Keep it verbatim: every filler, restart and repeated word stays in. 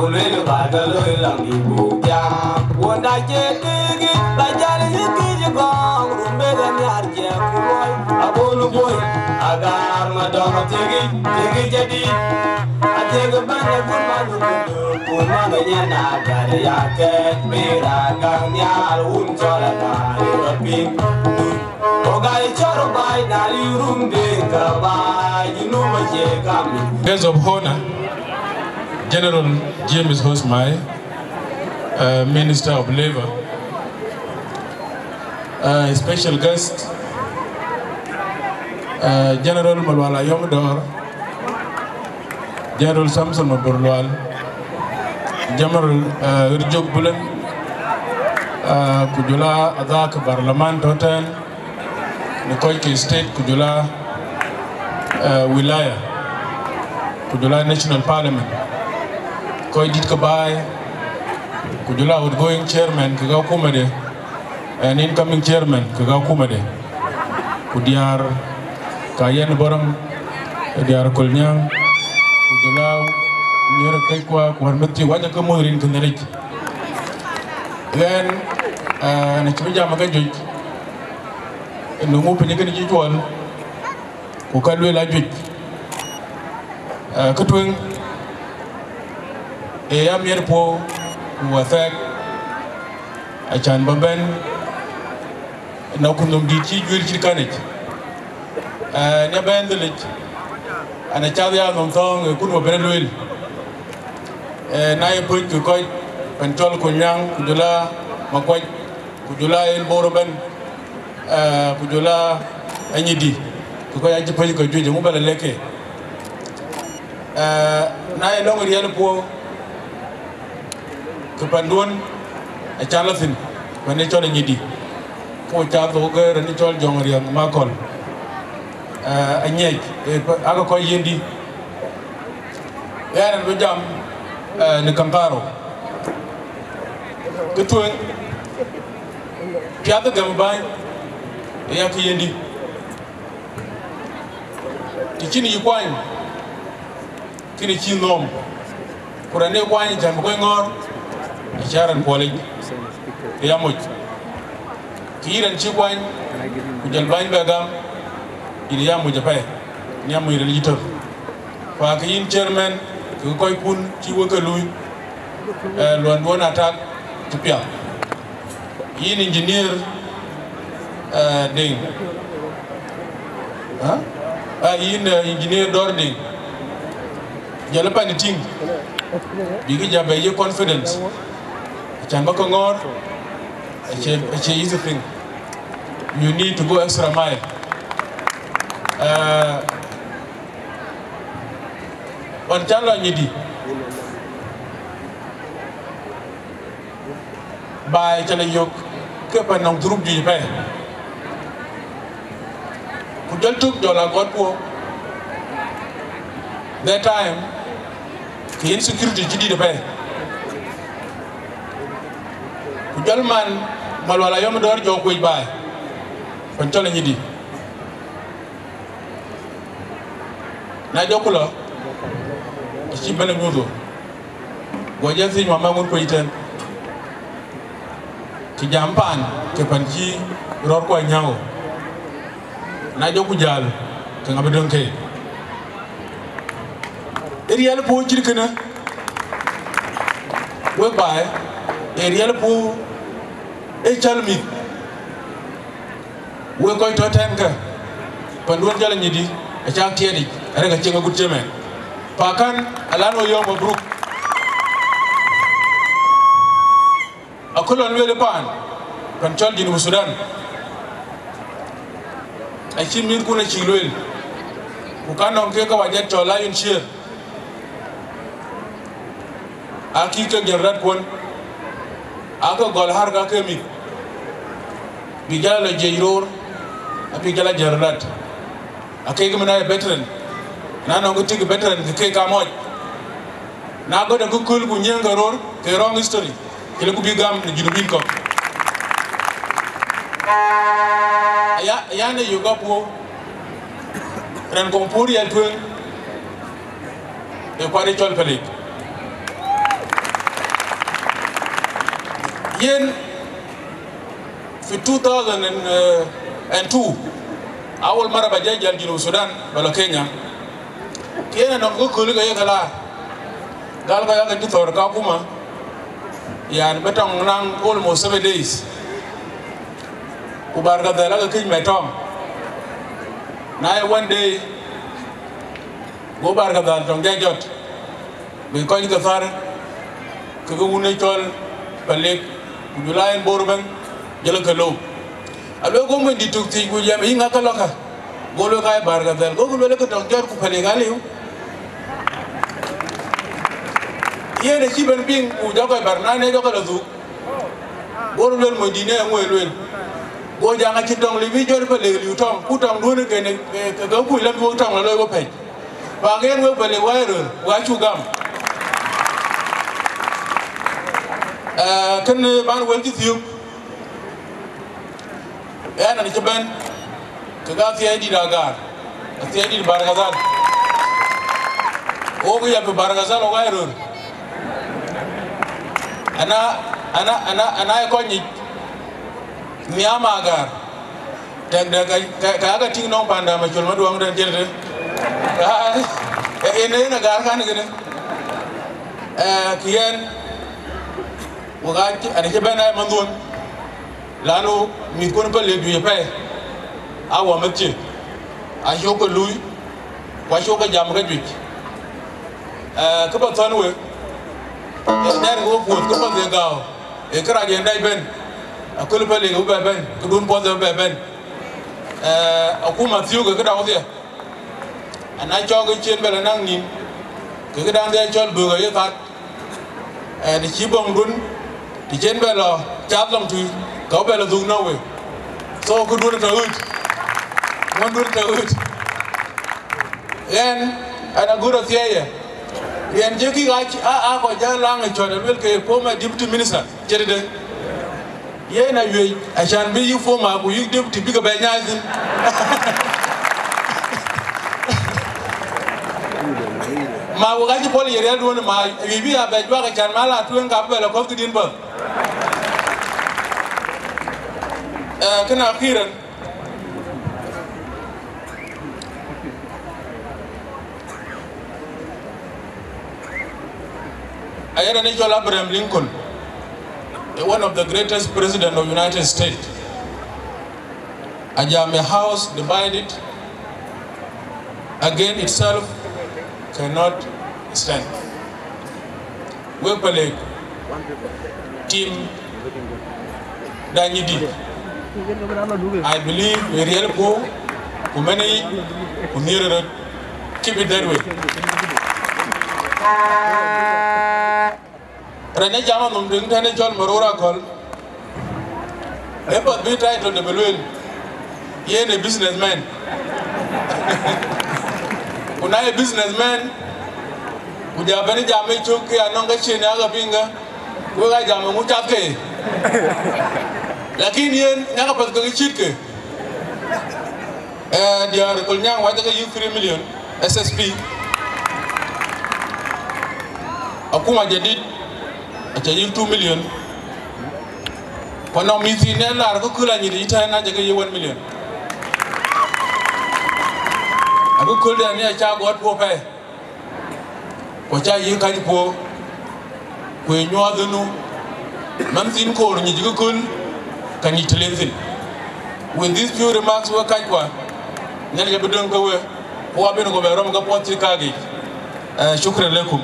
Luel ba ka luel la mi bu jam. Wonda ce tigi, ba jal yi kiji gong, rumbe ga nyar je ku luoi. Abun bun, agar ma dong tigi, tigi jadi. Atigi ban la gun ma lu gun du, gun ma ga nyen na gar ya ke. Mira ga nyar un chola ga ri pin. Oga choro bai na li rumbe ka bai, you know ma je kami. Guest of honor, General James Hosmai, uh, Minister of Labor, uh, special guest, uh, General Malwala Yomdor, General Samson Maburlual, General, uh, Rjok Bulen, uh, kujula adak barlaman toten, ni kɔc ke state kujula, uh, wilaya, kujula national parliament, kɔc dit ke bai, kujula outgoing chairman ke ga kumade, and incoming chairman ke ga kumade, ku diar ka yen borang, diar kolnyang, kujula nyer kai kwa, ku har metti waja ke muhirin ke neric. Then, uh, na chibi jama ka juj, nungu pinyi kini ji jual, ku ka luel ajuëc. Aa, kë tueŋ, ee ya miɛt puɔ̈u ku wathɛɛk, acan bä bɛ̈n na kundhom dït cï juël cït kanic. Aa, nia bɛ̈n dhilic, an, acath ya nhom thɔ̈ɔ̈ŋ ë kun wä bɛ̈n lueel. Ee, na ye pöc kë kɔc, pan cɔl Kunyaŋ, ku jɔl a Makuac, ku jɔl a en Bor ëbɛ̈n, eh, ku jɔl a Anyidi, ku kɔc acï pöc kɔc juëc, eeŋö bä lɔ lɛ̈k ke? Eh, na ye lɔ̈ŋ riɛl puɔ̈u, ke panduön acan lɔ thïn, pan ë cɔl Anyidi, ku ca thok ke rɛ̈n ë cɔl Jɔŋ Riɛŋ Makɔl, eh, Anyiɛc, eh, akë kɔc Yendi. Ɣɛn an bï jam, eh, në Kankaro. Kë tueŋ, piath ë gɛm bäny, ë ya kë Yendi. Të cïn yï kuany, kën cï nhom. Ku rɛ̈n ë kuany cän bï kɔc ŋɔ̈ɔ̈r, acä rɛ̈n puɔlic, ë ya moc. Kë yïn rɛ̈n cï kuany, ku jɔl bäny bɛ gam, yïn ë ya moc apɛi, ë ya moc rɛ̈n yï tör. Ku akë yïn chairman, kekë kɔckun cï wek ke luui, eh, luɔnduön atak cï piath. Yïn engineer, eh, Deŋ. Hä? Ah, yïn, eh, engineer Dɔr Deŋ. Jɔl ë pan ë tïŋ. Bïk jam bɛ ye confidence. Acan bä ke ŋɔ̈ɔ̈r, acie, acie easy thing. You need to go extra mile. Eh, Ɣɔn cä lɔ Anyidi, baai cä lɔ yök ke pan nɔŋ dhurup juëc apɛi. Ku jɔl tök jɔl a gɔt puɔ̈u. That time, ke insecurity cï dït apɛi. Ku jɔl man Malual Ayɔm Dɔ̈ɔ̈r jɔ kuec baai, pan cɔl Anyidi. Na jɔku lɔ, të cï bɛ̈n ë nyuuth ɣo, guɔ jɔ thiëc mama ŋun kuec tɛ̈n, kë jam paan ke pan cï rɔ̈ɔ̈r kuany nyääŋ ɣo. Na jɔku jäl, ke ŋa bï döŋ keek? Ë riɛl puɔ̈u cït kënë, wek baai, ë riɛl puɔ̈u ë cäl mïth. Wek kɔc tɔ̈ tɛ̈n kä, panduön cɔl Anyidi, acäk tiɛɛt yic, arëk acieŋ agut cï mɛn. Pakan, alan ɣo yɔ̈ɔ̈k mabruk. Aköl ɣɔn lueel ë paan, pan cɔl Junub Sudan, acï mïthkun acïk lueel, ku ka nɔŋ kek ke wajat cɔl Lion Share. Akï ke jël rat kuɔn, akë gɔl har ka ke mïth, bï jal lɔ jiëc roor, abï jal a jël rat. Akek mën aye veteran, na nɔŋ kë tik veteran ke keek ka mɔc. Na gɔt akë köl ku nyiëëŋ ke roor, ke wrong history, ke lëku bï gam në Junubin kɔ̈k. Aya, yan ë yök apuɔ̈u, rɛn kɔŋ puɔ̈u riɛl tueŋ, ë kuat ë cɔl Pelek. Yen fi two thousand and two, awal mara ba jai jal Junub Sudan, ba la Kenya. Yen anɔŋ kë kööl ke ye ke laar. Gal ka ya ke cï thɔ̈r ka kuma, yani, bï tɔŋ naŋ almost seven days. Ku Barkadhal ake këc mɛt tɔŋ. Na ye one day, go Barkadhal tɔŋ jai jɔt. Bï kɔc ke thar, ke ke wun ë cɔl Palek, ku jɔl a yen Bor ëbɛ̈n, jɔl ke lou. Aluel go mony dït tök thiëc, ku jam, yï ŋa ke lɔ ka? Go luel ka ye Barkadhal. Go ke luel ke tɔŋ jɔt ku Palek aliu. Yen acï ben piŋ, ku jɔ kɔc bar, na ne jɔ ke lɔ dhuk. Go luel mony dït ne aŋuɛ̈ luel. Go jam acïn tɔŋ liu bï jɔt Palek liu tɔŋ, ku tɔŋ duɔ̈n ë kën, ke, ke, ke kuc lɔ bï wok tɔŋ lɔ looi wepɛ̈c. Pak yen wek Palek wai röör, wek acuk gam. Eh, kënë ban wël cï thiök. Ɣɛn an cï bɛ̈n, ke ka athiɛɛi dït Agar, athiɛɛi dït Barkadhal. Wok ya pi Barkadhal wai röör. Ana, ana, ana, ana ye kɔc nyic nhiam Agar. Tɛ̈k dɛ ka, ka, ka, ka tïŋ nɔŋ panda ma col ma duɔŋ den jël de. Ah, en, en Agar kan kënë. Eh, kiɛn, wok acï, an cï bɛ̈n a ye mandhuɔn. Lanu mïthkun Palek juëc apɛi, a wä meth cï, acuk ke lui, ku acuk ke jam ke juëc. Eh, kë ba thɔ̈n we, eh, dɛ̈t ke we puɔ̈th, kë ba dhie gääu, ee kërac yen dɛc bɛ̈n, aköl Palek bï bɛ bɛ̈n, këdun puɔth bï bɛ bɛ̈n. Eh, akuma thiöök ke këda wodhie. Ana cɔk ke cien bɛ lɔ naŋ nïn, ke këdan dhie cɔl böök aye that. Eh, të cï bɔ̈ŋdun, të cien bɛ lɔ cath lɔŋ tui, ka bɛ lɔ dhuk nɔ̈k we. So, këdun tɔ ɣöt, ŋuɔ̈ndun tɔ ɣöt. Ɣɛn, an agur athiɛɛi ye. Riɛn jëkï ɣac, a, a kɔc jɔ laŋ ë cɔ̈t, aluel ke former deputy minister, cï tëde. Yen awiëc, acan bï yï former ku yï deputy bï ke bɛ nyaai thïn. Ma wok acï puɔl ye riɛlduön, ma awiëc bï ya bɛ juak, acan ma la tueŋ ka bï bɛ lɔ kɔ̈th këdïn bä. Eh, kënë akhiran. Aye raan ë cɔl Abraham Lincoln, a one of the greatest president of United States. A jam, a house divided against itself cannot stand. Wek Palek, tim da nyi dït. I believe we riɛl puɔ̈u, ku mɛn yic, ku nhiër röt. Keep it that way. Raan ë jam anhom tueŋ tɛ̈n ë cɔl Maror Akɔl. Ë path bï title de bï lueel, yen ë businessman. Ku na ye businessman, ku ja bɛ̈n jam ë cök ke anɔŋ ka cïn ya ke piŋ ke, wek aa jam ë ŋu cath ke. Lakin yen, ŋak apath ke cït ke. Eh, diäär Kolnyaŋ wacä ke yïk three million S S P. Akuma jadid acä yïk two million. Ku anɔŋ mïth thiin ë laar ke köl anyït yic tɛ̈n acä ke yïk one million. Abï köl dɛ̈n ë acä guɔt puɔ̈u pɛ̈i. Ku acä yïk kany puɔ̈u, ku ë nyuɔɔth ënu, man thiin koor nyic ke köl, ka nyic të le thïn. With these few remarks, wek kackua, Nhialic abï döŋ ke we, ku abï ku bɛ rɔm ke puɔth cï kak yic. Eh, shukran lekum.